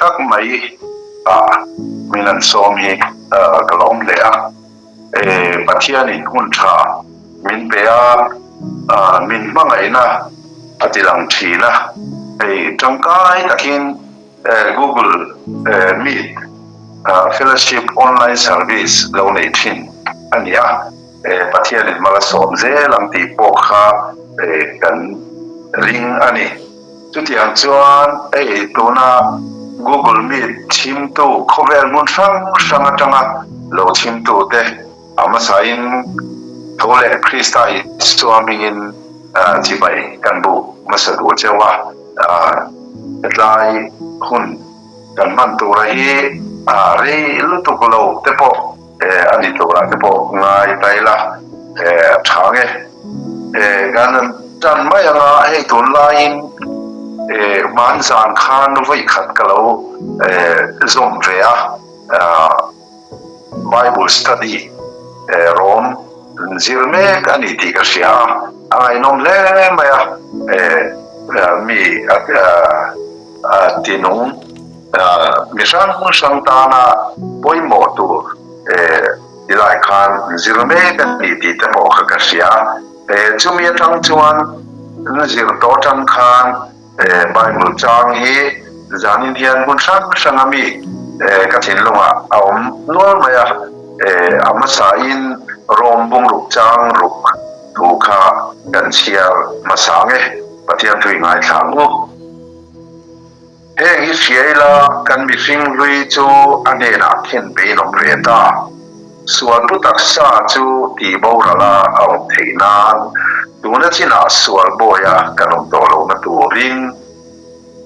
tak mai ah min an sawm hi ka lawm hle a. Pathianin hun tha min pe a, min hmangaihna a ti lang thin a. Hei tangkai takin Google Meet Fellowship Online Service lo nei thin a ni a. Pathianin mal a sawm zel ang tih pawh kha kan ring a ni. Chutiang chuan hei tuna Google Meet chhimtu khawvel hmun hrang hrang atanga lo chhimtute a hmasain tho leh Krista Isua hmingin chibai kan buk hmasa duh cheu a, hetlai hun kan hman tura hi rei lutuk lo te pawh a ni turah te pawh ngai ta ila a tha nge. Kan tan mai anga hei tunlaiin hmanzan khan vawi khat ka lo zawm ve a, Bible study rawm zir mek a ni tih ka hria a, a ngaihnawm hle mai a, mi tinung. Mi hrang hrang tana pawimawh tur tilai khan zir mek a ni tih te pawh kha ka hria. Chumi atang chuan zir tawh atang khan Bible chang hi zanin hian hmun hrang hranga mi ka thinlungah a awm nual mai a. A hmasain Rom bungruk chang ruk thu kha kan chhiar hmasa ang e, Pathian thu i ngaithla ang u. Heng hi hria ila kan mihring hlui chu a hnenah khen bein awm ve ta. Sualpu taksa chu tih boral a a awm theih nan tuna chinah sual bawia kan awm tawh lohna turin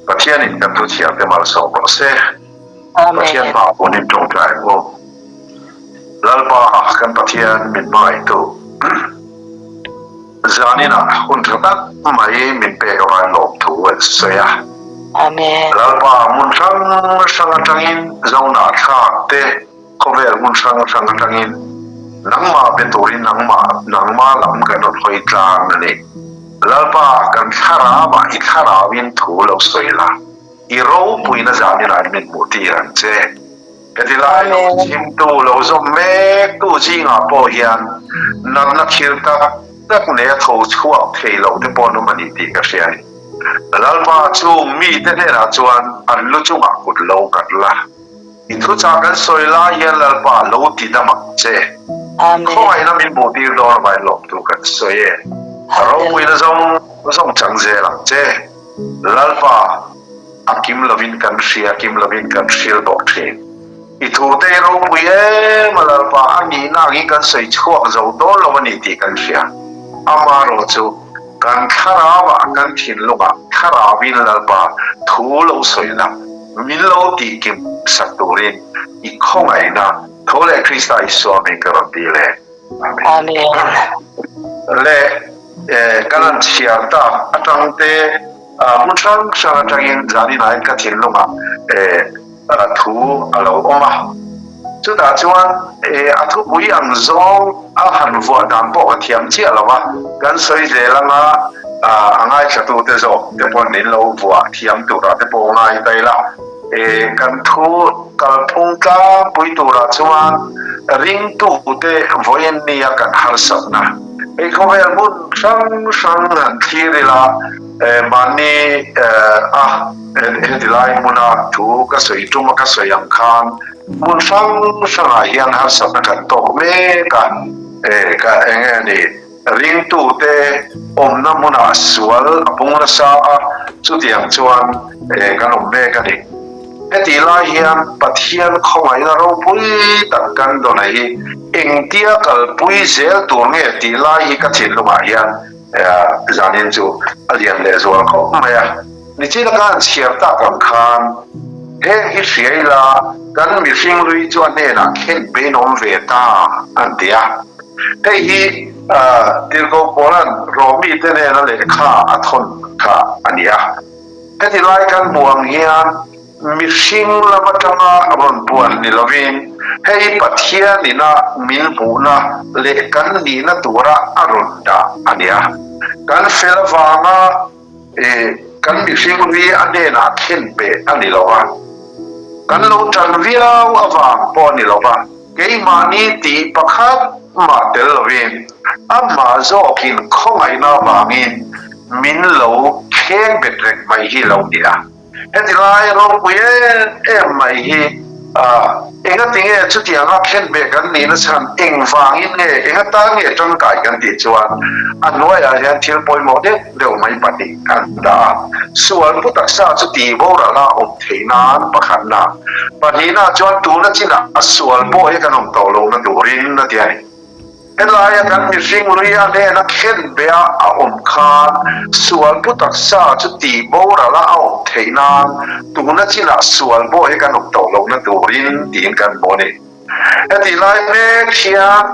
Pathianin kan thuthiamte malsawm rawh se. Pathian hmaah pawh nin tawngtai ang u. Lalpa kan Pathian min hmangaihtu. Zaninah hun tha tak mai min pek avangin lawmthu an sawi a. Amen. Lalpa hmun hrang hrang atangin Zonah thlak te, khawvel hmun hrang hrang atangin nangmah be turin nangmah nangma lam kan rawn hawi tlang a ni. Lalpa kan thlarauah i thlarauin thu lo sawi la, i ropuina zaninah min hmuh tir ang che. Heti lai lo chhimtu lo zawm mektu zingah pawh hian natna thil tak tak nei a tho chhuak thei lo te pawh an awm a ni tih ka hria a ni. Lalpa chung mite hnenah chuan an lu chungah kut lo nghat la. I thuchah kan sawi lai hian Lalpa lo ti dam ang che. Khawngaihna min hmuhtir dawn avangin lawmtu kan sawi e. Ropuina zawng zawng chang zel ang che. Lalpa. A kim lovin kan hria, kim lovin kan hril bawk thin. I thute i ropui em a Lalpa, a nihna angin kan sawi chhuak zo dawn lo a ni tih kan hria. Amaherawh chu kan thlarauah, kan thinlungah thlarauin Lalpa thu lo sawina min lo tihkim sak turin i khawngaihna tho leh Krista Isua min ka rawn dil e. Amen. Amen. Le kan han chhiar tak atang te Hmun hrang hrang atangin zaninah hian ka thinlungah thu a lo awm a. Chutah chuan a thupui ang zawng a han vuah dan pawh ka thiam chiah lo a, kan sawi zel anga a ngaithlatute zawk te pawn min lo vuah thiam turah te pawh ngai ta ila. Kan thu kalphung tlangpui turah chuan ringtute vawiin nia kan harsatna. Hei khawvel hmun hrang hrang han thlir ila mahni a heti lai hmuna thu ka sawi tum a ka sawi ang khan hmun hrang hrangah hian harsatna kan tawk mek a, ka eng nge ni ringtute awmna hmunah sual a pung nasa a, chutiang chuan kan awm mek a ni. Hetih lai hian Pathian khawngaihna ropui tak kan dawn hi engtia kalpui zel tur nge tih lai hi ka thinlungah hian zanin chu a lian leh zual khawp mai a. Nichina ka han chhiar tak ang khan heng hi hria ila kan mihring lui chu a hnenah khen beinawm ve ta an ti a. Hei hi Tirhkoh Paula'n Rawmi te hnena lehkha a thawn kha a ni a. Heti lai kan hmuh ang hian mihring lam atanga rawn puan ni lovin hei Pathian ina min hmuhna leh kan nihna tura a rawn dah a ni a. Kan fel avanga kan mihring ri a hnenah khen peh a ni lo a. Kan lo tan viau avang pawh a ni lo va, keimahni tih pakhat mah tel lovin amah zawkin khawngaihna avangin min lo thleng bet reng mai hi lo ni a. Heti lai ropui em em mai hi enga tinge chutianga khenbeh kan nihna chhan engvangin nge, enga tan nge tangkai kan tih chuan a hnuaiah hian thil pawimawh deuh deuh mai pahnih an dah a. Sual pu taksa chu tih boralh a awm theih nan pakhatna, pahnihna chuan tuna chinah a sual pawh hi kan awm tawh lohna turin a ti a ni. Helaia kan mihring lui a hnena khen beh a a awm khan sual pu taksa chu tih boral a a awm theih nan tuna chinah sual pawh hi kan awm tawh lohna turin tiin kan hmu a ni. Hetih lai mek hian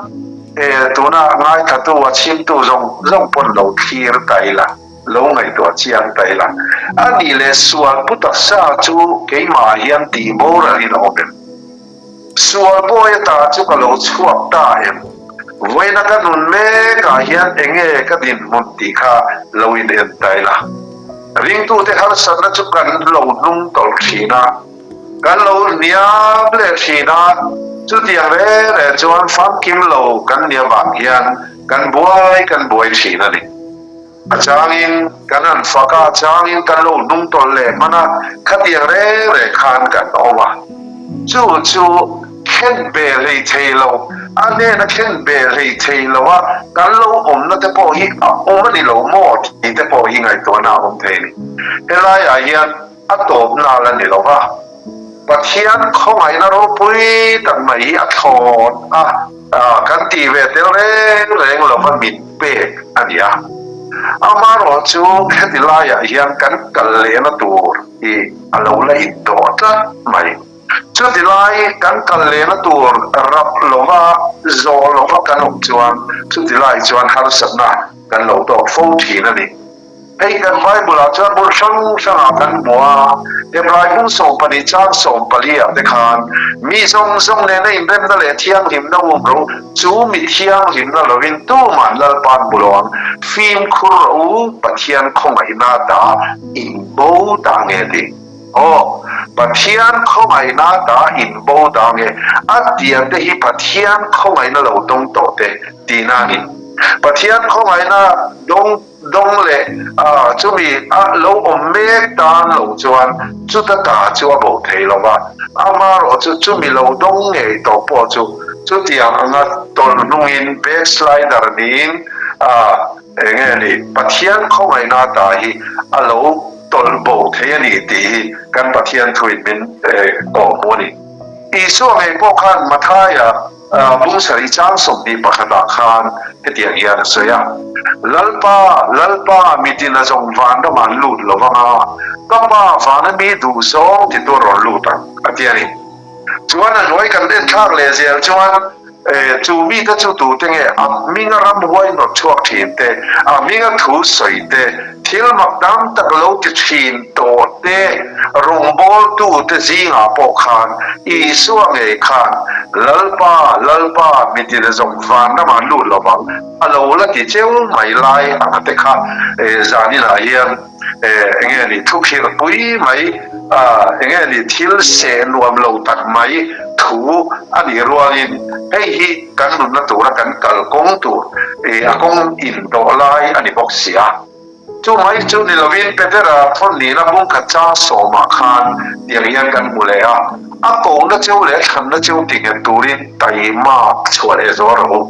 tuna ngaithatu a chhimtu zawng zawng pawn lo thlir ta ila, lo ngaihtuah chiang ta ila, a nih leh sual pu taksa chu keimah hian tih boralin a awm em? Sual bawi ata chu ka lo chhuak ta em? Vawiina ka nun mekah hian enge ka dinhmun tih kha lo in en ta ila. Ringtute harsatna chu kan lo hnung tawlh thin a, kan lo hniam leh thin a, chutiang reng reng chuan famkim lo kan nih avang hian kan buai kan buai thin a ni. A changin kan han fak a, a changin kan lo hnung tawlh leh hman a, khatiang reng reng khan kan awm a. Chu chu khen be hlei thei lo, a hnena khen be hlei thei lo a kan lo awmna te pawh hi a awm a ni lo maw tih te pawh hi ngaihtuahna a awm thei a ni. Helaiah hian a tawpna la ni lo va, Pathian khawngaihna ropui tak mai hi a thlawn a, kan tih ve tel reng reng lova min pek a ni a. Amaherawh chu heti laiah hian kan kal lehna tur hi a lo la indawh tlat mai. Chuti lai kan kal lehna tur rap lova zawh lova kan awm chuan chuti lai chuan harsatna kan lo tawk fo thin a ni. Hei kan Bible-ah chuan hmun hrang hrangah kan hmu a, Hebrai bung 12 chang 14 ah te khan, Mi zawng zawng nena inremna leh thianghlimna um ro, chu mi thianghlimna lovin tuman Lalpa'n hmu lo ang, fimkhur rawh u, Pathian khawngaihna ta inbo dah nge ti? Aw, Pathian khawngaihna ta inbo dah nge? A tiante hi Pathian khawngaihna lo dawng tawh te tihna a ni. Pathian khawngaihna dawng Dawng leh a chumi a lo awm mek tan lo chuan chuta ta chu a bo thei lo va, amaherawh chu chumi lo dawng ngei tawh pawh chu chutiang anga tawlh hnungin backslider niin a eng nge ni Pathian khawngaihna ta hi a lo tawlh bo thei a ni tih hi kan Pathian thuin min kawhhmuh a ni. Isua ngei pawh khan Mathaia Bung sarih chang 21 ah khan hetiang hian a sawi a, Lalpa, Lalpa, mitin a zawng van ramah an lut lo vang a, ka Pa vana mi duh zawng ti tur rawn lut ang, a ti a ni. Chuan a hnuai kan en thlak leh zel chuan, chu mite chu tute nge a hminga ramhuai hnawt chhuak thin te, a hminga thu sawi te, Thil mak tam tak lo ti thin tawh te, rawngbawltute zingah pawh khan Isua ngei khan, Lalpa, Lalpa, mi tina zawng van ramah lut lo vang, a lo la ti cheu mai lai anga te kha zaninah hian eng nge ni thukhirh pui mai, eng nge ni thil seh nuam lo tak mai thu a nih rualin hei hi kan nunna tura kan kal kawng tur a kawng indawh lai a ni bawk si a. Chu mai chu ni lovin Petera thawn nihna bungkhat chang sawmah khan tiang hian kan hmu leh a, a kohna cheu leh a thlanna cheu tinghet turin taimak chhuah leh zual rawh u.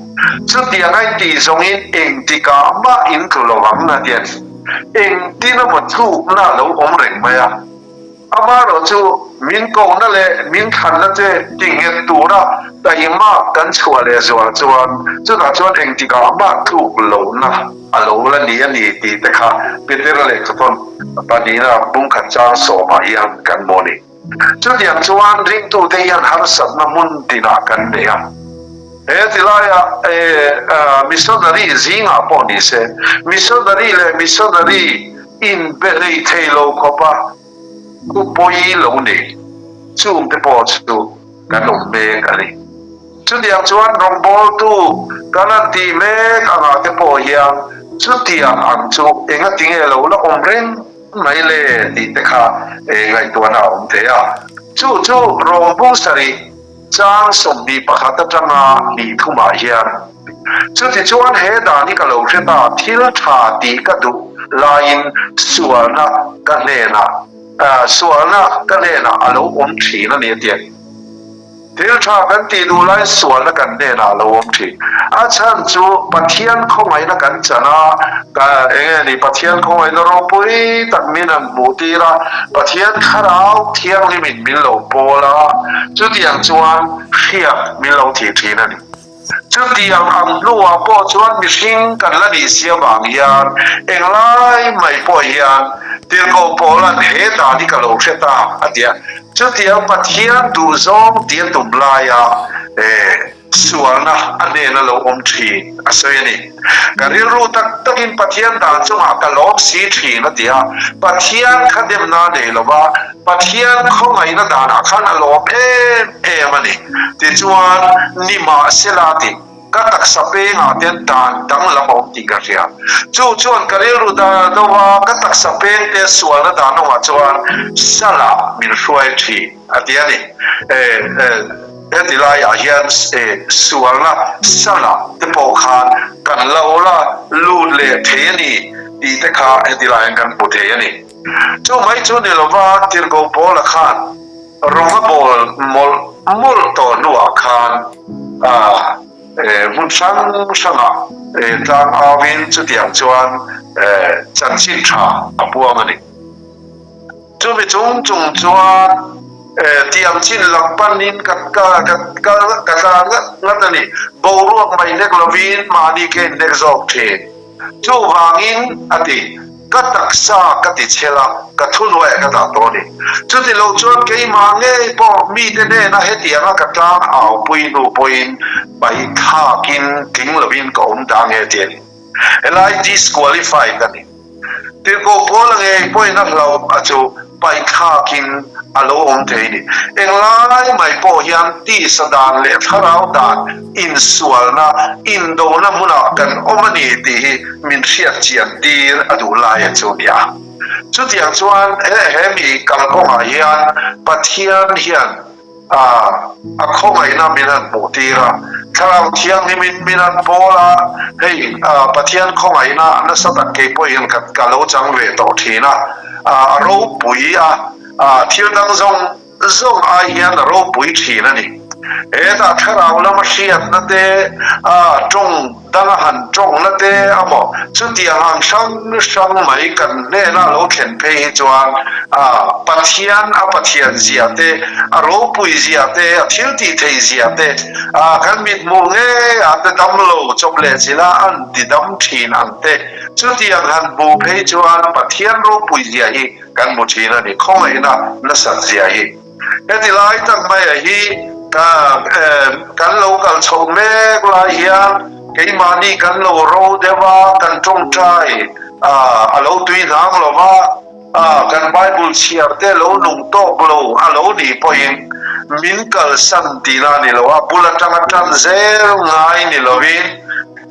Chutiang a intih zawngin engtikah mah in tlu lo ang a ti a ni. Engtin emaw tlukna a lo awm reng mai a. Amaherawh chu min kohna leh min thlanna che tinghet tura taimak kan chhuah leh zual chuan chutah chuan engtikah mah tluk lohna a lo la ni a ni tih te kha Petera lehkhathawn pahnihna bungkhat chang sawmah hian kan hmu a ni. Chutiang chuan ringtute hian harsatna hmun tinah kan nei a. He tilaia missionary zingah pawh ni se, missionary leh missionary inbe hlei thei lo khawpa thu pawi lo nei chungte pawh chu kan awm mek a ni. Chutiang chuan rawngbawltu kan han tih mek angah te pawh hian chutiang ang chu engatinge lo la awm reng mai le tih te kha ngaihtuahna a awm thei a. Chu chu Rom bung sarih chang 21 atanga hnih thumah hian, Chutichuan he dan hi ka lo hre ta, thil tha tih ka duh laiin sualna ka hnenah sualna ka hnenah a lo awm thin a ni a ti a ni. Thil tha kan tih duh lai sualna kan hnenah a lo awm thin. A chhan chu Pathian khawngaihna kan chan a, eng nge ni Pathian khawngaihna ropui tak min han hmuh tir a, Pathian thlarau thianghlimin min lo pawl a, chutiang chuan hriak min lo thih thin a ni. Chutiang ang hnuah pawh chuan mihring kan la nih si avang hian englai mai pawh hian Tirhkoh Paula'n he dan hi ka lo hre ta a ti a. Chutiang Pathian duhzawng tih a tum laia sualna a hnena lo awm thin a sawi a ni. Ka rilru tak takin Pathian dan chungah ka lawm si thin a ti a. Pathian kha demna a nei lova, Pathian khawngaihna danah khan a lawm em em a ni. Tichuan, nimahsela tih ka taksa pengah te dan danglam a awm tih ka hria. Chu chuan ka rilru dan a do a, ka taksa peng te sualna dan awmah chuan salah min hruai thin a ti a ni. Heti laiah hian sualna salah te pawh khan kan lo la lut leh thei a ni tih te kha heti laiah hian kan hmu thei a ni. Chu mai chu ni lova Tirhkoh Paula khan rawng a bawl mawlh mawlh tawh hnuah khan hmun hrang hrangah tlang auin chutiang chuan chanchin tha a puang a ni. Chumi chung chung chuan tiang chin lam panin ka ka tlan ngat ngat a ni. Boruak mai nek lovin mahni ka innek zawk thin. Chuvangin, a ti, ka taksa ka ti chhel a, ka thuhnuaiah ka dah tawh a ni. Chuti lo chuan keimah ngei pawh mite hnena hetianga ka tlang aupui hnu pawhin paihthlakin tling lovin ka awm dah nge ti a ni. Helai disqualified a ni. Tirhkoh Paula ngei pawhin a hlauh a chu paihthlakin a lo awm thei ni. Englai mai pawh hian tisa dan leh thlarau dan insualna, indona hmunah kan awm a ni tih hi min hriat chian tir a duh lai a chu nia. Chutiang chuan he mi kalkawngah hian Pathian hian A, a khawngaihna min han hmuh tir a, Thlarau Thianghlimin min han pawl a, hei Pathian khawngaihna nasa tak kei pawhin ka ka lo chang ve tawh thin a, a ropui a, thil dang zawng zawng ai hian a ropui thin a ni. Hetah Thlarau lama hriatna te, tawng danga han tawngna te amaw chutiang ang hrang hrang mai kan hnena lo thlen phei hi chuan Pathian a Pathian zia te, a ropui zia te, a thil tih thei zia te, kan mithmuh ngei ah te dam lo chawp leh chila an ti dam thin ang te chutiang han hmuh phei chuan Pathian ropui zia hi kan hmu thin a ni, khawngaihna nasat zia hi. Heti lai tak maia hi kan lo kal chhoh mek lai hian keimahni kan lo ro deuh a, kan tawngtai a lo tui hnang lo va, kan Bible chhiar te lo nung tawk lo a lo nih pawhin min kalsan tihna a ni lo a, bul atanga tan zel ngai ni lovin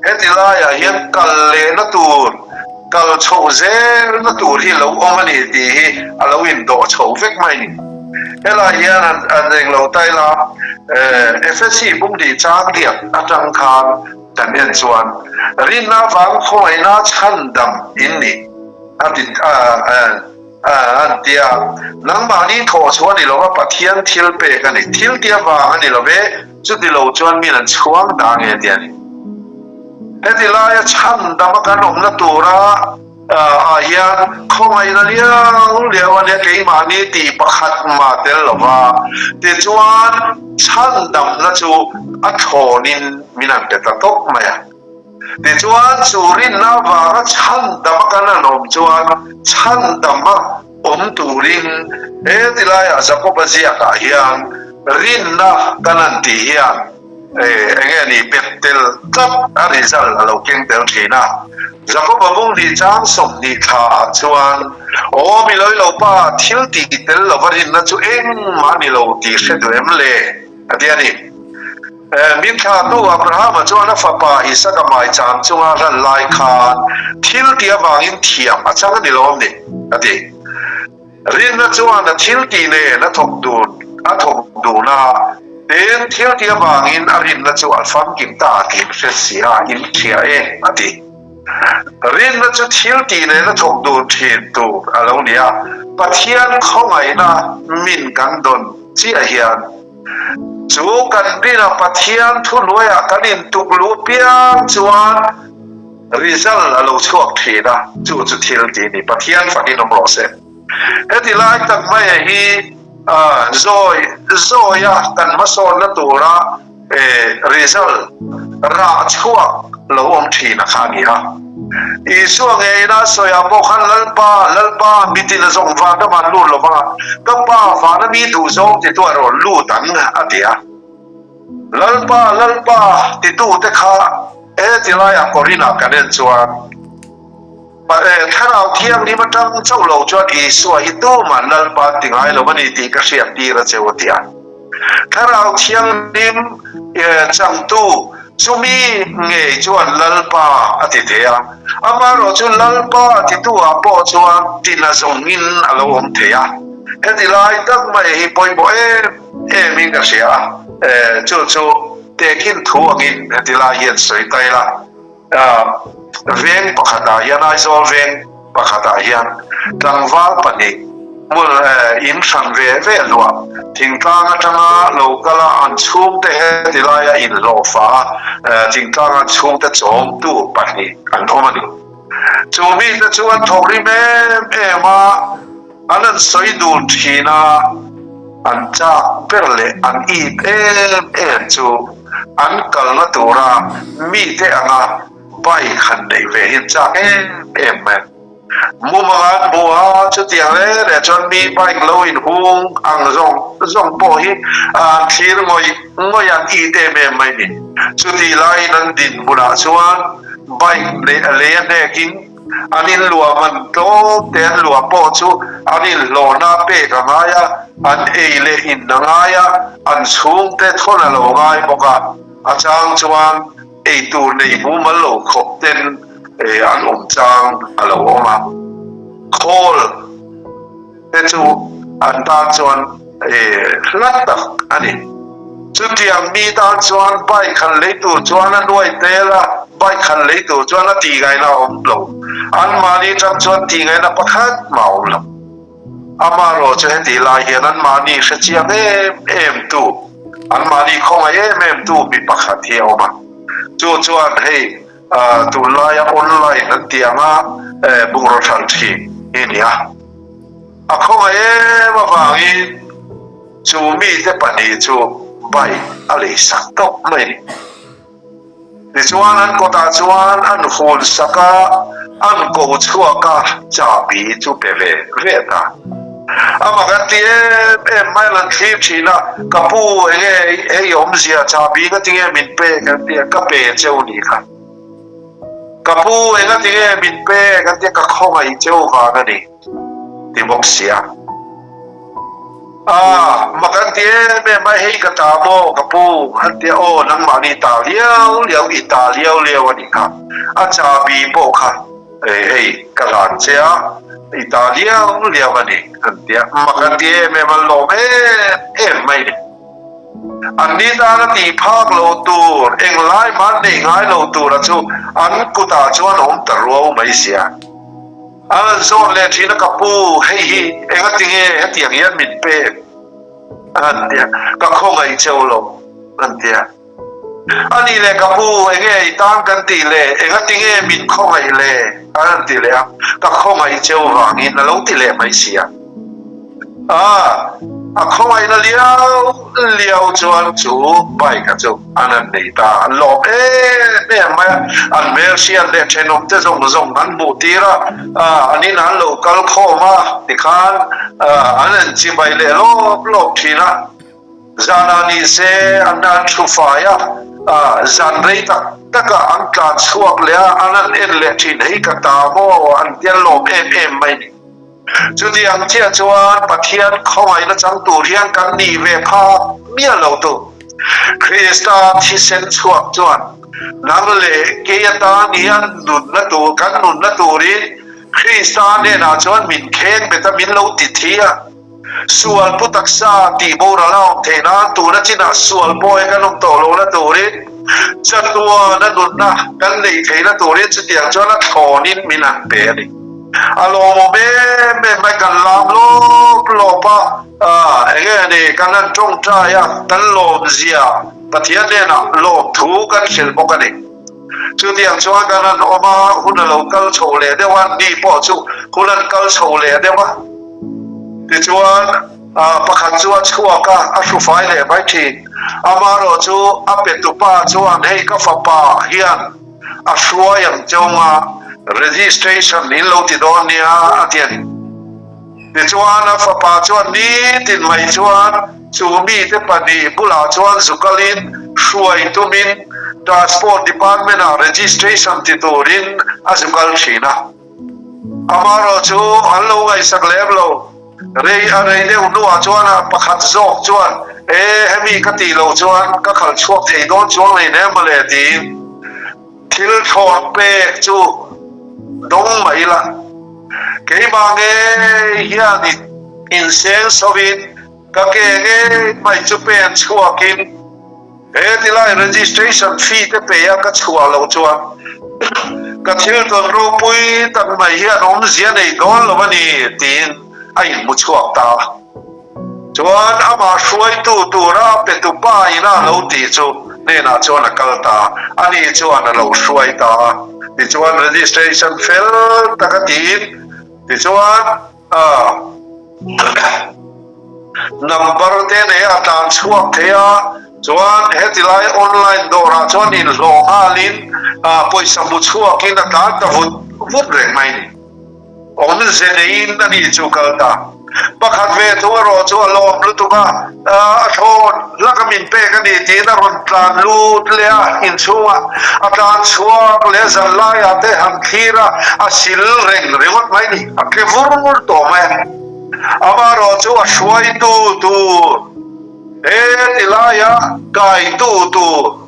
heti laiah hian kal lehna tur Kal chhoh zelna tur hi lo awm a ni tih hi a lo indawh chho vek mai ni. Helai hian an eng lo ta ila, Efesi bumdi chang riak atang khan kan en chuan rinna vang khawngaihna chhandam in ni a ti an ti a, nangmahni thawh chu a ni lo va, Pathian thil pek a ni, thil tia vang a ni lo ve, Chuti lo chuan min an chhuang ta nge ti a ni. Heti laia chhandama kan awmna tura ah hian khawngaihna liau liau a nia keimahni tih pakhat mah tel lo va, tichuan chhandamna chu a thlawnin min han pe ta tawp mai a. Tichuan chu rinna avanga chhandama kan han awm chuan chhandama awm turin he tilaiah Jakoba ziakah hian rinna kan han tih hian eng nge ni bet tel tlat a result a lo keng tel thin a. Jakoba bung hnih chang 20 thla ah chuan Aw mi lawi lo pa thil tih tel lova rinna chu engmah a ni lo tih hre duh em le? a ti a ni. Min thlahtu Abrahama chuan a fapa Isaka maicham chunga hlan lai khan thil tih avangin thiam a chang a ni lawm ni? a ti. Rinna chuan a thil tih nen a thawk dun. dun a, Tin, thil tih avangin a rinna chu a famkim ta tih hre si a, in hria e, a ti. Rinna chu thil tih nena thawk dun thin tur a lo ni a, Pathian khawngaihna min kan dawn chiah hian chu kan rina Pathian thuhnuaiah kan intuk luh piang chuan result a lo chhuak thin a, chu chu thil tih a ni. Pathian fakin awm rawh se. Heti lai tak mai hi zawi zawia kan hmasawnna tura result rah chhuak lo awm thin a kha a ni a. Isua ngeina a sawiah pawh khan Lalpa, Lalpa, mitin a zawng van ramah an lut lo vang a, ka Pa vana mi duhzawng titu a rawn lut ang a ti a. Lalpa, Lalpa titute kha heti laiah Korinah kan en chuan, Thlarau Thianghlim atang chauh lo chuan Isua hi tuman Lalpa an ti ngai lo a ni tih ka hriat tir a cheu a ti a. Thlarau Thianghlim changtu chumi ngei chuan Lalpa a ti thei a, amaherawhchu Lalpa a titu ah pawh chuan tina zawngin a lo awm thei a. Heti lai tak mai hi pawimawh em emin ka hria a, chu chu tehkhin thu angin heti lai hian sawi ta ila. Veng pakhatah hian Aizawl veng pakhatah hian tlangval pahnih hmun in hran ve ve luah thingtlang atanga lo kal a an chhungte heti laia inhlawhfa a thingtlang an chhungte chawmtu pahnih an awm a ni. Chu mite chu an thawk rim em em a, an an sawi dun thin a, an chak ber leh an it em em chu an kalna tura mite anga bike han neih ve hi an chak em em mai. Mumanga an hmu a, chutiang le leh chuan mi bike lo inhung ang zawng zawng pawh hi an thlir ngawih ngawih an it em em mai ni. Chutih laiin an dinhmunah chuan bike leh a lei a hnekin an inluah man tlawm te an luah pawh chu an inhlawhna pek a ngai a, an ei leh in a ngai a, an chhungte thawn a lo ngai bawk a, a chang chuan ei tur nei mumal lo khawp ten an awm chang a lo awm a, khawl te chu an tan chuan hla tak a ni. Chutiang mi tan chuan bike han lei tur chuan a nuai tel a, bike han lei tur chuan a tih ngaihna a awm lo. Anmahni tang chuan tih ngaihna pakhat mah a awm lo. Amaherawh chu heti lai hian anmahni hre chiang em em tu, anmahni khawngaih em em tu mi pakhat hi a awm a. Chu chuan hei tunlaia online an tih anga bungraw hran thin hi a ni a. A khawngaih em avangin chu mite pahnih chu bike a lei sak tawp mai a ni. Tichuan an kawtah chuan an hun sak a, an ko chhuak a, chahbi chu pe ve ve ta. Amah kan ti em em mai an thlir thin a, ka pu enge hei awmzia chahbi ka tinge min pek an ti a, ka pe cheu ni kha. Ka pu enga tinge min pek an ti a, ka khawngaih cheu vang a ni. Ti bawk sia. A, mak an ti em em a, hei ka ta maw ka pu an ti a, aw nangmahni ta liau liau i ta liau liau a nih kha, a chahbi pawh kha hei ka hlan che a, i ta liau liau a ni an ti a, mak an ti em em a, lawm em em mai ni. Anni tana tih phak lo tur, englai hman neih ngai lo tura chu an kutah chuan awm ta ruau mai sia. A rawn zawt leh thin a, Ka pu, hei hi engatinge hetiang hian min pek? a han ti a, Ka khawngaih cheu lo, a han ti a. A nih leh ka pu, enge i tan kan tih le, engatinge min khawngaih le? a han ti leh a, Ka khawngaih cheu vangin a lo ti leh mai si a. A, a khawngaihna liau liau chuan chu bike a chu an han nei ta, an lawm em em mai a, an hmelhriat leh thenawm te zawng zawng an hmuh tir a, an in an lo kal khawm a tikhan an han chibai leh lawp lawp thin a, zanah ni se an an thu fai a, zan rei tak tak ah an tlan chhuak leh a, an han en leh thin, hei ka ta maw an tia lawm em em mai ni. Chutiang chiah chuan Pathian khawngaihna chang tur hian kan nih ve phak miah lo tu. Krista thisen chhuak chuan nang leh kei atan hian nunna tur kan nunna turin Krista hnenah chuan min kheng bet a, min lo ti thi a. Sual pu taksa tih boral a awm theih nan tuna chinah sual pawi kan awm tawh lohna turin chatuana nunna kan neih theihna turin chutiang chuan a thlawnin min han pe a ni. A lawmawm em em mai kan lam lawp lawp a, eng nge ni kan han tawngtai a, kan lawmzia Pathian hnenah lawmthu kan hrilh bawk a ni. Chutiang chuan kan han awm a, hun a lo kal chho leh deuh a, ni pawh chu hun an kal chho leh deuh a. Tichuan, pakhat chu a chhuak a, a hrufai leh mai thin. Amaherawhchu, a petupa chuan hei ka fapa hian a hruai ang chawng a, registration in lo ti dawn nia a ti a ni. Tichuan, a fapa chuan nitin mai chuan chu mite pahnih bulah chuan zukalin hruai tumin Transport Department-ah registration ti turin a zukal thin a. Amaherawhchu an lo ngaihsak lem lo. Rei a rei deuh hnuah chuan a pakhat zawk chuan, E, hemi ka tih loh chuan ka khalh chhuak thei dawn chuang nei nem mawle tiin thil thlawn pek chu dawng mai ila. Keimah ngei hian inseng sovin ka ke ngei mai chu pen chhuakin he tilai registration fee te pe a ka chhuah loh chuan ka thil tawn ropui tak mai hian awmzia nei dawn lo a ni tiin a inhmu chhuak ta a. Chuan amah hruaitu tura petu pa ina a lo tih chu hnenah chuan a kal ta a, ani chuan a lo hruai ta a. Tichuan registration fel tak a tiin tichuan number te nei a tlan chhuak thei a, chuan heti lai online dawrah chuan inhlawh nghalin pawisa hmu chhuakin a tlan ta vut vut reng mai a ni. Awmze neiin a ni chu kal ta. Pakhat ve thu erawh chu a lawm lutuk a, a thlawn hlak a min pek a ni tiin a rawn tlan lut leh a, inchhungah a tlan chhuak leh zan laiah te han thlir a, a sil reng ringawt mai ni, a tle vur tawh mai a. Amaherawh chu a hruaitu tur he ti laia kaitu tur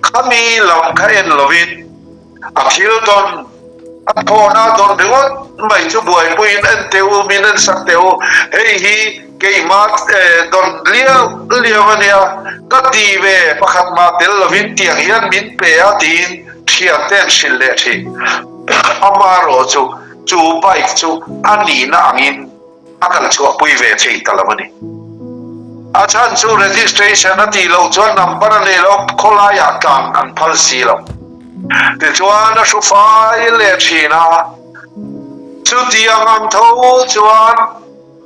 khami lam kha en lovin, A thil dawn, a thawhna dawn ringawt mai chu buaipuiin en teh u, min en sak teh u, hei hi keimah dawn liau liau a nia, ka ti ve pakhat mah tel lovin tiang hian min pe a tiin thiante an hrilh leh thin. Amaherawh chu, chu bike chu a nihna angin a kal chhuahpui ve thei ta lo a ni. A chhan chu registration a tih loh chuan number a nei lo, khawlaiah tlan an phal si lo. Tichuan a hru fai leh thin a, chutiang ang tho chuan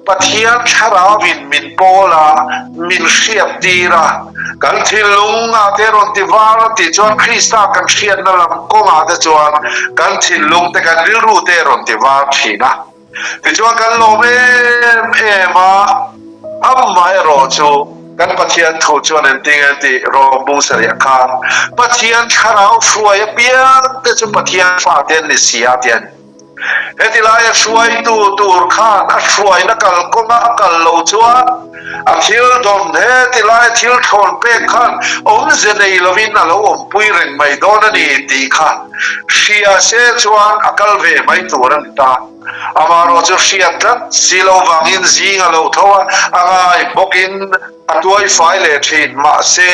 Pathian thlarauin min pawl a, min hriat tir a, kan thinlungah te rawn ti var a tih chuan Krista kan hriatna lam kawngah te chuan kan thinlung te kan rilru te rawn ti var thin a. Tichuan kan lawm em em a, amaherawh chu kan Pathian thu chuan engtin nge tih Rom bung sarih khan Pathian thlarau hruai apiang te chu Pathian fate an ni si a ti a ni. Heti laia hruaitu tur khan a hruaina kalkawnga a kal lo chuan a thil dawn heti laia thil thlawn pek khan awmze nei lovin a lo awmpui reng mai dawn a ni tih kha Hria se chuan a kal ve mai tur a ni ta. Amaherawh chu hriat tlat si lo vangin zing a lo tho a, a ngai bawkin a tuai fai leh thin. Mahse,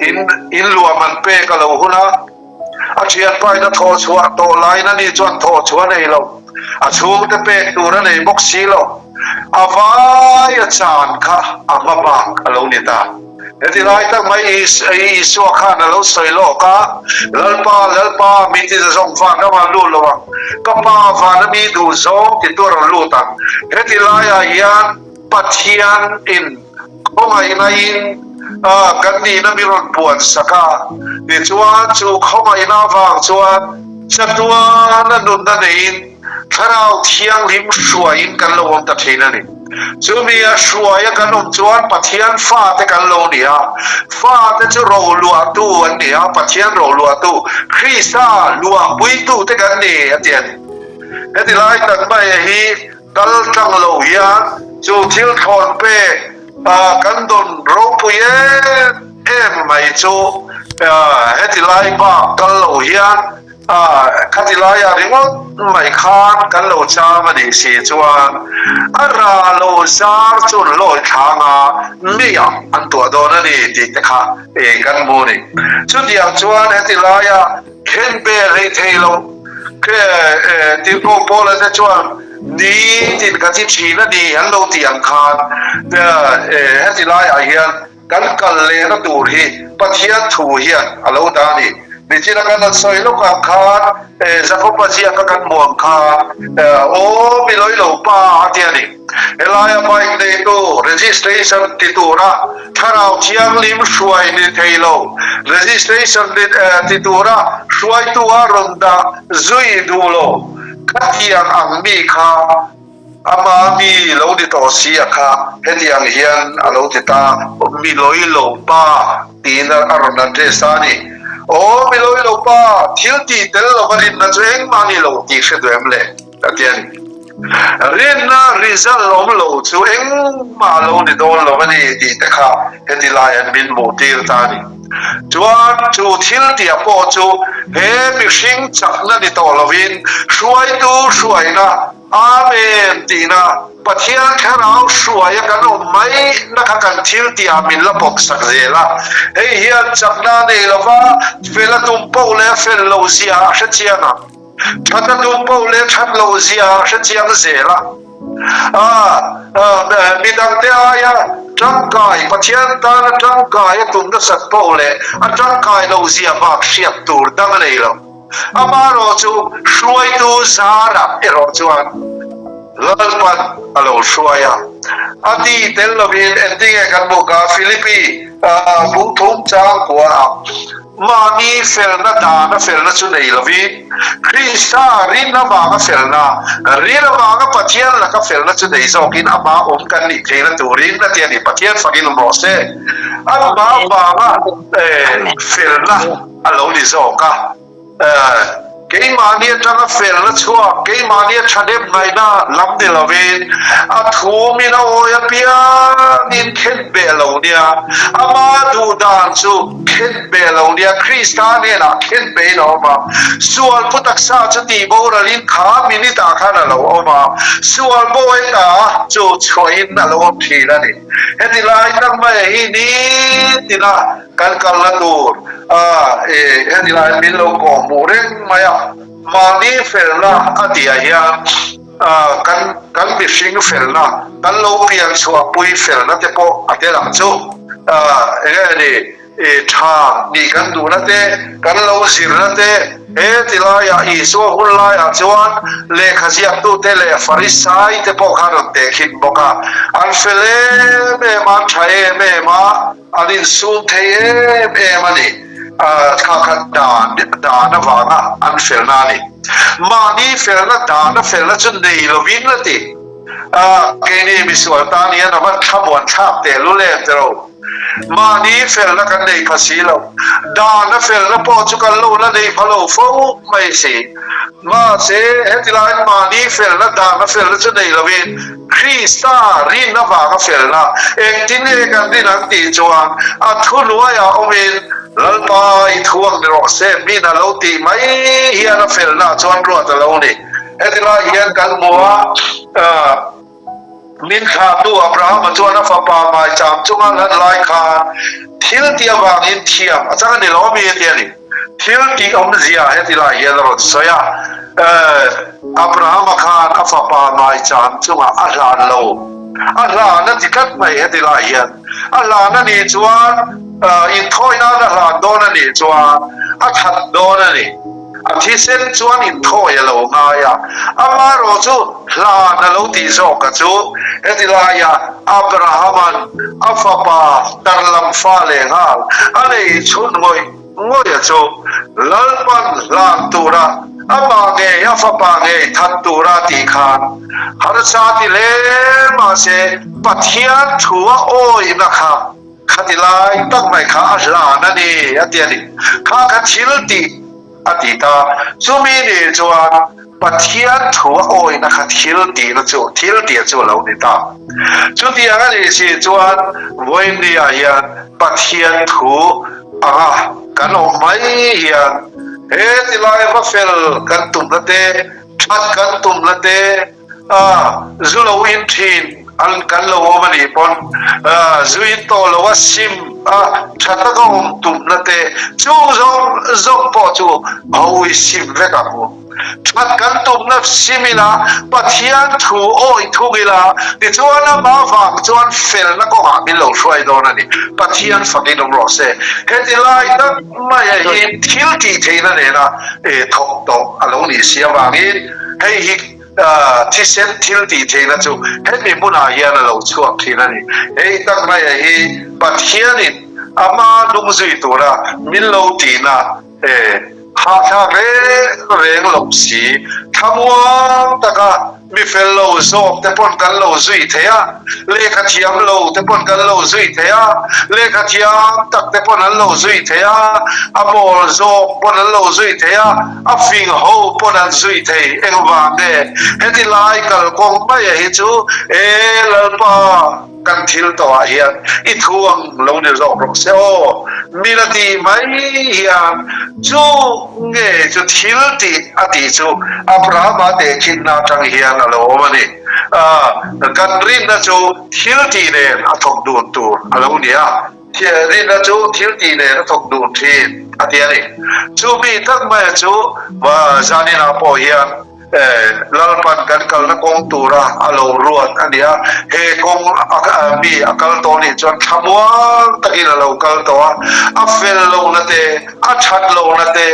in in luah man pek a lo hun a, a thianpain a thawh chhuah tawh laiin ani chuan thawh chhuah a nei lo. A chhungte pek tur a nei bawk si lo. A vai a chan kha a hma bak a lo ni ta. Heti lai tak mai Isua khan a lo sawi lawk a, Lalpa, Lalpa, mi ti zawng van ramah lut lo ang, ka Pa vana mi duh zawng ti tu a rawn lut ang. Heti laiah hian Pathian in khawngaihna in kan nihna mi rawn puan sak a, tichuan chu khawngaihna avang chuan chatuana nunna neiin, Thlarau Thianghlim hruaiin kan lo awm ta thin a ni. Chumi a hruaia kan awm chuan Pathian fate kan lo ni a, fate chu roluahtu an ni a, Pathian roluahtu, Krista luahpuitute kan ni a ti a ni. Heti lai tak mai hi kal tlang lo hian chu thil thlawn pek kan dawn ropui em em mai chu heti lai bak kal lo hian. A, khati laiah ringawt mai khan kan lo chang a nih si chuan a rah lo zar chu an lawi thlang a, meiah an tuah dawn a ni tih te kha kan hmu a ni. Chutiang chuan heti laia khenbe rei thei lo tirhkoh Paula te chuan nitin ka thi thin a ni an lo tih ang khan heti laiah hian Kan kal lehna tur hi Pathian thu hian a lo dah a ni. Nichina kan han sawi lawk ang khan Jakoba ziaka kan hmuh ang khan Aw mi lawi lo pa a ti a ni. Helaia bike neitu registration ti tura thlarau thianghlim hruai ni thei lo, registration ti tura hruaitu a rawn dah zui duh lo khatiang ang mi kha Ama mi lo ni tawh si a kha hetiang hian a lo ti ta, Mi lawi lo pa tiin a rawn address a ni. Aw mi lawi lo pa, thil tih tel lova rinna chu engmah ni lo tih hre duh em le? a ti a ni. Rinna result awm lo chu engmah lo ni dawn lo a ni tih te kha heti laiah min hmuh tir ta a ni. Chuan chu thil tih pawh chu he mihring chakna ni tawh lovin hruaitu hruaina Amen tihna Pathian thlarau hruaia kan awm mai na kha kan thil tihah min la pawm sak zel a. Hei hian chakna a nei lova, fel a tum poh leh a fel loh zia a hre chiang ang. That a tum poh leh that loh zia a hre chiang zel a. Midangte aia tangkai, Pathian tana tangkai a tum nasat poh leh a tangkai loh zia bak hriat tur dang a nei lo. Amaherawh chu hruaitu zarah erawh chuan Lalpan a lo hruai a. A ti tel lovin engtinge kan buk a, Philippi bung thum chang kuaah mahni felna dana felna chu nei lovin Krista rin avanga felna, rin avanga Pathian laka felna chu nei zawkin amah awm kan nih theihna turin a ti a ni. Pathian fakin awm rawh se. Amah avanga felna. a lo ni zawk a. Keimahni atanga felna chhuak, keimahni a thahnem ngaihna lam ni lovin, a thumin a awi apiangin khen beh lo nia, ama duh dan chu khen beh lo nia, Krista hnenah khen behin a awm a, sual pu taksa chu tih boralin kha minute ah khan a lo awm a, sual bawi ta chu chhuahin a lo awm thin a ni. Heti lai tak mai hi nitina Kan kalna tur a e heti lai min lo kawh hmuh reng mai a, mahni felna a tihah hian kan kan mihring felna, kan lo pian chhuahpui felna te pawh a tel ang chu. Eng nge ni i tha nih kan duhna te, kan lo zirna te, he ti laiah Isua hun laiah chuan lehkha ziaktute leh Farisai te pawh khan rawn tehkhin bawk a, an fel em em a, an tha em em a. An insum thei em em a ni. Thla khat dan dan avanga an felna a ni. Mahni felna dana felna chu nei lovin a ti. Keini misual tan hian a van thlamuan thlak tehlul em tiro. Mahni felna kan nei pha si lo. Dana felna pawh chu kan lo la nei pha lo fo mai si. Mahse, heti laiin mahni felna dana felna chu nei lovin Krista rin avanga felna engtin nge kan rin ang tih chuan a thuhnuaiah awmin Lalpa i thu ang ni rawh se min a lo tih mai hian a felna chuan ruat a lo ni. Heti lai hian kan hmu a, min thlahtu Abrahama chuan a fapa maicham chunga hlan lai khan thil tih avangin thiam a chang a ni lo ami a ti a ni. Thil tih awmzia heti lai hian a rawn sawi a, Abrahama khan a fapa maicham chungah a hlan lo. A hlan a ti tlat mai heti lai hian. A hlan a nih chuan inthawi nan a hlan dawn a nih chuan a that dawn a ni. A thisen chuan inthawi a lo ngai a, amaherawh chu hlan a lo tih zawk a chu heti laia Abrahama'n a fapa tarlam fa lehnghal a nei chhun ngawih ngawih a chu Lalpan hlan tura amah ngei a fapa ngei that tura tih khan harsa ti hle mahse Pathian thu a awihna kha Khati lai tak mai kha a hlan a ni, a ti a ni. Kha kha thil tih a ti ta. Chumi ni chuan Pathian thu a awihna kha thil tihna chu, thil tih chu a lo ni ta. Chutiang a nih si chuan vawiinniah hian Pathian thu anga kan awm mai hian. He tilai va fel kan tumna te, that kan tumna te, zu lo in thin an kan lo awm a nih pawn zu in tawh lo a sim a tha taka awm tumna te chu zawng zawng pawh chu ho i sim vek ang u. That kan tumna sim ila, Pathian thu awih thung ila, tichuan amah vang chuan felna kawngah min lo hruai dawn a ni. Pathian fakin awm rawh se. Heti lai tak maia hi thil tih theihna nena thawk tawh a lo nih si avangin hei hi thisen thil tih theihna chu hemi hmunah hian a lo chhuak thin a ni. Hei tak maia hi Pathianin ama lungzui tura min lo tihna Hahthlak reng reng lo si, thlamuang taka mi fel lo zawk te pawn kan lo zui thei a, lehkha thiam lo te pawn kan lo zui thei a, lehkha thiam tak te pawn an lo zui thei a, a mawl zawk pawn an lo zui thei a, a fing ho pawn an zui thei. Engvang nge heti lai kalkawng maia hi chu e Lalpa? Kan thil tawhah hian i thu ang lo ni zawk rawh se aw, min a tih mai hian chu nge chu thil tih a tih chu Abrahama tehkhinna atang hian a lo awm a ni. Kan rinna chu thil tih nen a thawk dun tur a lo ni a, rinna chu thil tih nen a thawk dun thin a ti a ni. Chu mi tak maia chu zaninah pawh hian Lalpan kan kalna kawng tura a lo ruat a ni a, he kawng mi a kal tawh nih chuan thlamuang takin a lo kal tawh a, a fel lohna te, a that lohna te,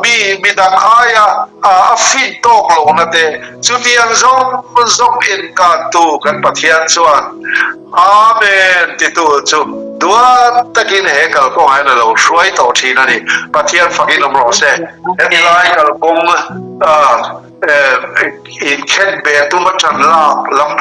mi midang aia a fit tawk lohna te, chutiang zawng zawng inkantu kan Pathian chuan Amen titu chu duat takin he kalkawngah hian a lo hruai tawh thin a ni. Pathian fakin awm rawh se. Hemi lai kalkawng inkhen ve tum a tan lak lam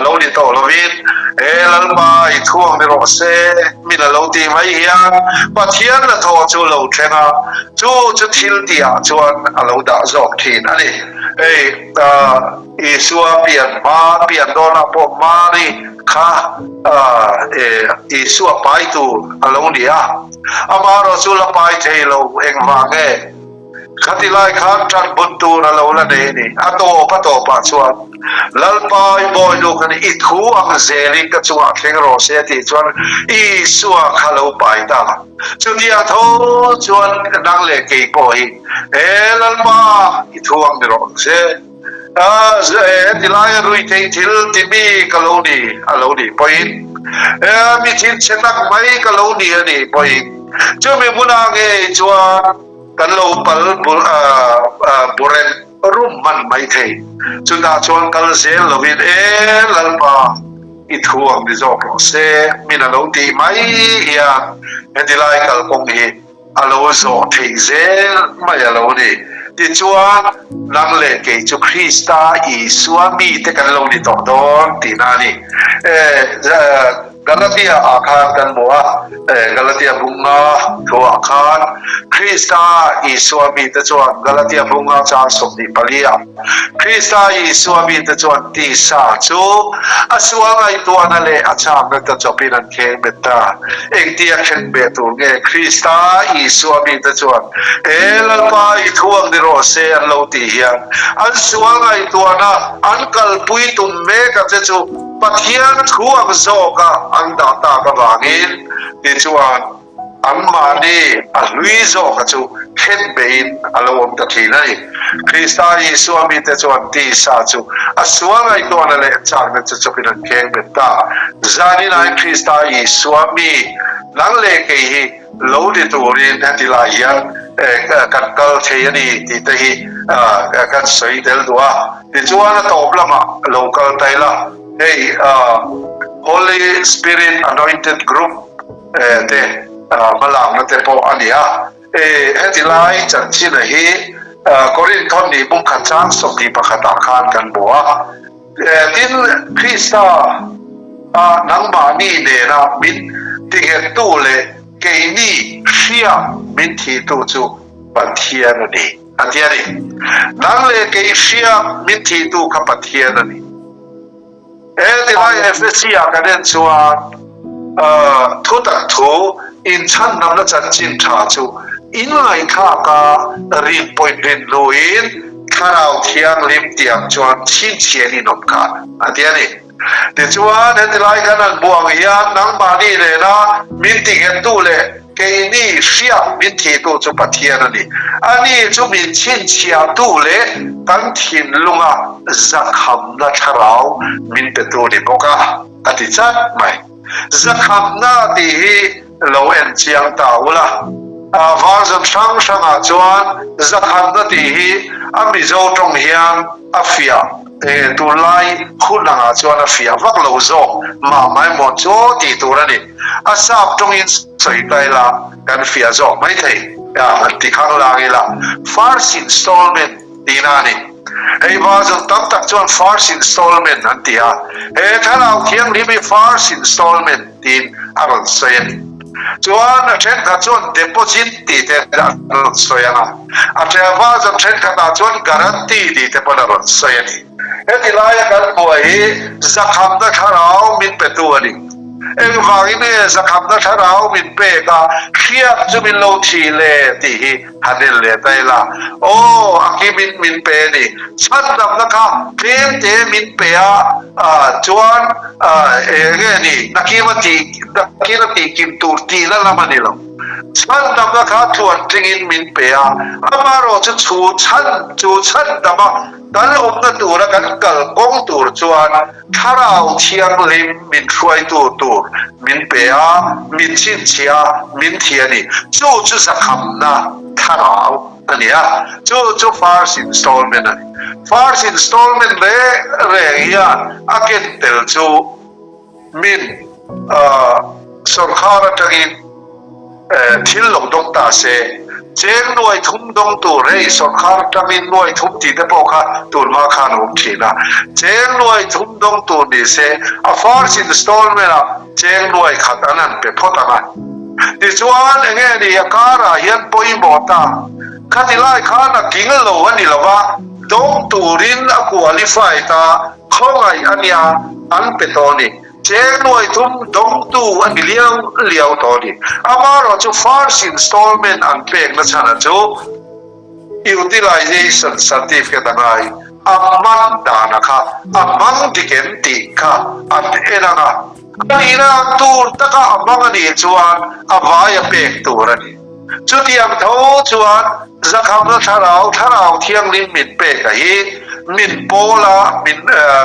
lo ni tawh lovin he Lalpa i thuang ni rawh se min a lo tih mai hian Pathian hnathawh chu lo thleng a, chu chu thil tihah chuan a lo dah zawk thin a ni. Hei. Isua pian hma pian dawnah pawh Mari kha Isua pai tur a lo ni a, amaherawh chu la pai thei lo engvang nge? Khati lai khan tan bun tur a lo la nei a ni. A tawp a tawpah chuan Lalpa i bawilu khan i thu ang zelin ka chungah thleng rawh se a tih chuan Isua kha lo pai ta. Chutiang tho chuan nang leh kei pawh hi He Lalpa i thu ang ni rawh se. Heti laia rui theih thil ti mi ka lo ni a lo nih pawhin, mi thinchhe tak mai ka lo ni a nih pawhin, chumi hmunah ngei chuan kan lo pal burem rum hman mai thei. Chutah chuan kal zel lovin, E Lalpa, i thu ang ni zawk rawh se, min a lo tih mai hian heti lai kalkawng hi a lo zawh theih zel mai a lo ni. Tichuan, nang leh kei chu Krista Isua mite kan lo ni tawh dawn tihna a ni. Galatia ah khan kan hmu a, Galatia bunga thuah khan Krista Isua mite chuan Galatia bunga chang 24 ah, Krista Isua mite chuan tisa chu a sual ngaihtuahna leh a chakna ta chawpin an kheng bet ta. Engtia khen beh tur nge Krista Isua mite chuan, He Lalpa i thu ang ni rawh se an lo tih hian an sual ngaihtuahna an kalpui tum mek a che chu Pathian thu ang zawka an dah tak avangin tichuan Anmahni a hlui zawka chu khen beiin a lo awm ta thin a ni. Krista Isua mite chuan tisa chu a sual ngaihtuahna leh chakna chu chawpin an kheng bet ta. Zaninai Krista Isua mi nang leh kei hi lo ni turin heti lai hian kan kal thei a ni tih te hi kan sawi tel duh a. Tichuan a tawp lamah lo kal ta ila, hei Holy Spirit Anointed Group, te hmalakna te pawh a ni a. Heti lai chanchina hi Korinthon nih bungkhat chang 21 ah khan kan hmu a. Tin, Krista a nangmahni nena min tinghettu leh keini hria min thihtu chu Pathian a ni, a ti a ni. Nang leh kei hria min thihtu kha Pathian a ni. He tilai Ephesi ah kan en chuan. Thutak thu inchhandamna chanchin tha chu in ngaihthlak a, rin pawhin rin hnuin Thlarau Thianghlim tiang chuan chhinchhian in awm kha a ti a ni. Tichuan, hetilai kan han hmuh ang hian nangmahni nena min tinghettu leh keini hriak min thihtu chu Pathian a ni. Ani chu min chhinchhiahtu leh kan thinlunga zakhamna thlarau min petu ni bawk a. A ti chat mai. Zakhamna tih hi lo en chiang ta ula. Version hrang hrangah chuan zakhamna tih hi a Mizo tawng hian a fiah e, tunlai hun angah chuan a fiah vak lo zawk mah mai maw chu tih tur a ni. A sap tawngin sawi ta ila kan fiah zawk mai thei. Han ti khanglang ila first installment tihna a ni. Hei version tam tak chuan first installment an ti a, he Thlarau Thianghlim hi first installment tiin a rawn sawi a ni. Chuan a thenkhat chuan deposit tih te an rawn sawi ang a, a version thenkhatah chuan guarantee tih te pawn a rawn sawi a ni. Heti laia kan hmuh hi zakhamna thlarau min petu a ni. Engvangin nge zakhamna thlarau min pek a, hriat chu min lo thih le tih hi Han en leh ta ila, aw, a kimin min pe a ni. Chhandamna kha tlem te min pe a, chuan eng nge ni, nakima tih, nakina tih kim tur tihna lam a ni lo. Chhandamna kha tluan tlingin min pe a, amaherawh chu chu chhan, chu chhandama kan awmna tura kan kal kawng tur chuan Thlarau Thianghlim min hruaitu tur min pe a, min chhinchhiah a, min thi a ni. Chu chu zakhamna thlarau a ni a, chu chu first installment a ni. First installment reng reng hian a ken tel chu min sawrkhar atangin, Thil lo dawng ta se, cheng nuai thum dawng tur hei sawrkhar atangin nuai thum tih te pawh kha tunhma khan a awm thin a, cheng nuai thum dawng tur ni se a first installment ah cheng nuai khat an han pe phawt ang a. Tichuan enge ni a karah hian pawimawh ta, khati lai khan a king lo a ni lo va, dawng turin a qualified a, khawngaih a nia an pe tawh a ni. Cheng nuai thum dawngtu a ni liau liau tawh a ni. Amaherawhchu first installment an pekna chhanah chu Utilization Certificate a ngai, a hman dana kha a hmang dik em tih kha an en ang a, a nihna ang tur taka a hmang a nih chuan a vai a pek tur a ni. Chutiang tho chuan Zakhamna thlarau, thlarau thianghlim min pek a hi min pawl a, min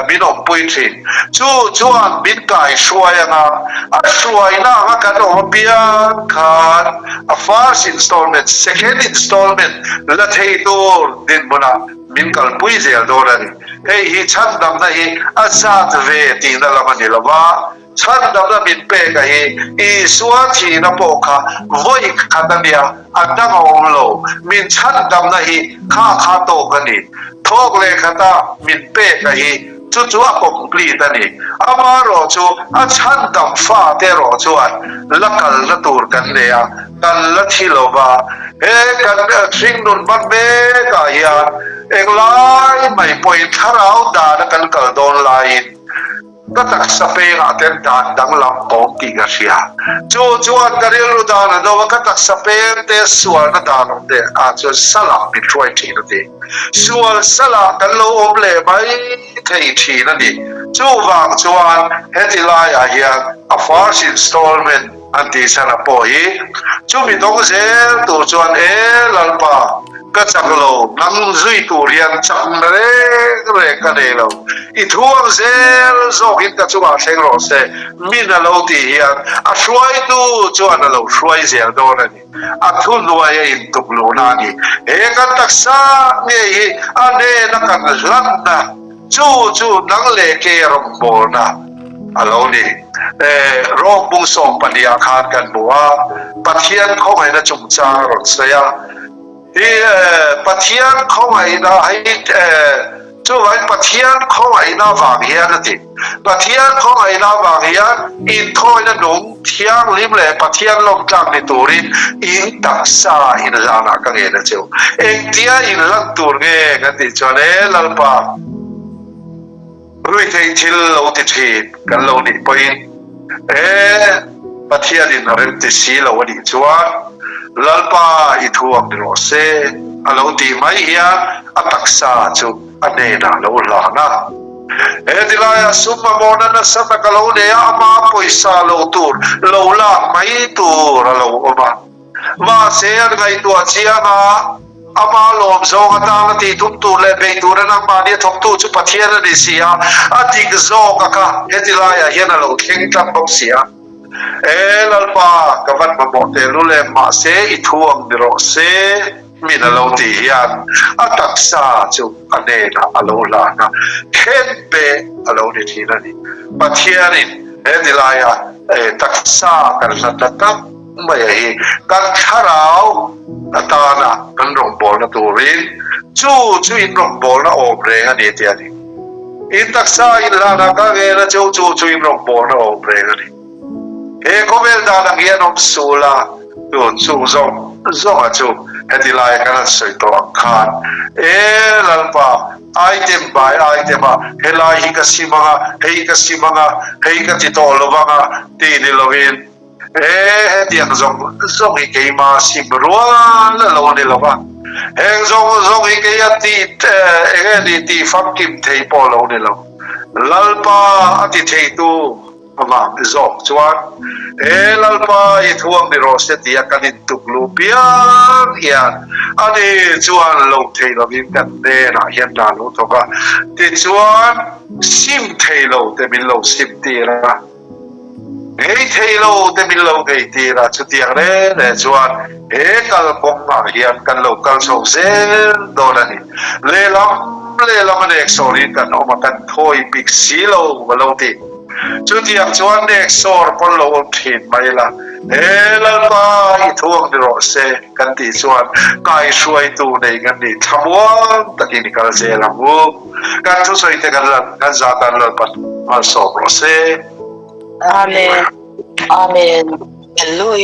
min awmpui thin. Chu chuan min kaihruai anga, a hruaina anga kan awm apiang khan a first installment, second installment la thei tur dinhmunah min kalpui zel dawn a ni. Hei hi chhandamna hi a zat ve tihna lam a ni lo va. Chhandamna min pek a hi Isua thihna pawh kha vawi khat a nia, a dang a awm lo. Min chhandamna hi kha kha tawk a ni. Thawk leh khata min pek a hi chu chu a complete a ni. Amaherawh chu a chhandam fate erawh chuan la kalna tur kan nei a, kan la thi lo va. He kan hringnun hman mekah hian englai mai pawhin thlarau dana kan kal dawn laiin, Ka taksa pengah ten dan danglam awm tih ka hria. Chu chuan ka rilru dan a do a, ka taksa peng te sualna dan awm te ah chuan salah min hruai thin a ti. Sual salah kan lo awm leh mai thei thin a ni. Chuvang chuan heti laiah hian a first installment an tih chhan a pawh hi chumi dawng zel tur chuan e Lalpa, Ka chak lo, nang zui tur hian chakna reng reng ka nei lo. I thu ang zel zawkin ka chungah thleng rawh se, min a lo tih hian a hruaitu chuan a lo hruai zel dawn a ni. A thuhnuai a intuk luhna a ni. He kan taksa ngei hi a hnena kan hlanna, chu chu nang leh kei a rawngbawlna a lo ni. Rawng bung sawmpahnih ah khan kan hmu a, Pathian khawngaihna chungchang a rawn sawi a. Hi Pathian khawngaihna hei chuvangin Pathian khawngaihna vang hian a ti. Pathian khawngaihna vang hian inthawina nung thianghlim leh Pathian lawmtlak ni turin in taksa inhlanah ka ngen a cheu. Engtia inhlan tur nge kan tih chuan e Lalpa ruihtheih thil lo ti thin kan lo nih pawhin e. Pathianin a remti si lo a nih chuan Lalpa i thu ang ni rawh se a lo tih mai hian a taksa chu a hnenah a lo hlan a. He tilaiah sum mamawhna nasa tak a lo nei a, ama pawisa lo tur lo lak mai tur a lo awm a. Mahse an ngaihtuah chiang a, ama lawm zawng atana tih tum tur leh bei tura nangmahni a thawktu chu Pathian a ni si a, a dik zawk a kha heti laiah hian a lo thleng tlat bawk si a. E Lalpa, ka van mamawh tehlul em, mahse i thu ang ni rawh se, min a lo tih hian a taksa chu a hnenah a lo hlan a, khen pe a lo ni thin a ni. Pathianin heti laia taksa kan hlatna tak mai a hi kan thlarau atana kan rawngbawlna turin chu chu in rawngbawlna awm reng a ni tih a ni. In taksa in hlanah ka ngen a cheu chu chu in rawngbawlna awm reng a ni. He khawvel dan ang hian awm sul a, chu chu zawng zawnga chu heti laia kan han sawi tawh ang khan e Lalpa item by item a helai hi ka sim anga, hei ka sim anga, hei ka ti tawh lo vanga tih ni lovin, He hetiang zawng zawng hi keima sim rual a lo ni lo va, heng zawng zawng hi keia tih eng nge ni tih famkim thei pawh a lo ni lo. Lalpa a ti theitu avang zawk chuan he Lalpa i thuang ni rawh se tia kan intuk lu piang hian ani chuan lo thei lovin kan hnenah hian hna lo thawk a, tichuan sim thei lo te min lo sim tir a. Ngei thei lo te min lo ngei tir a, chutiang reng reng chuan he kalkawngah hian kan lo kal chho zel dawn a ni. Lehlam lehlam a neksawrin kan awm a, kan thawi bik si lo a lo ti. Chutiang chuan neksawr pawn lo awm thin mai la, he Lalpa i thuang ni rawh se kan tih chuan kaihruaitu nei kan nih thlamuang takin i kal zel ang u. Kan thusawi te kan kan zah tan Lalpa malsawm rawh se. Amen. Amen. Hallelujah.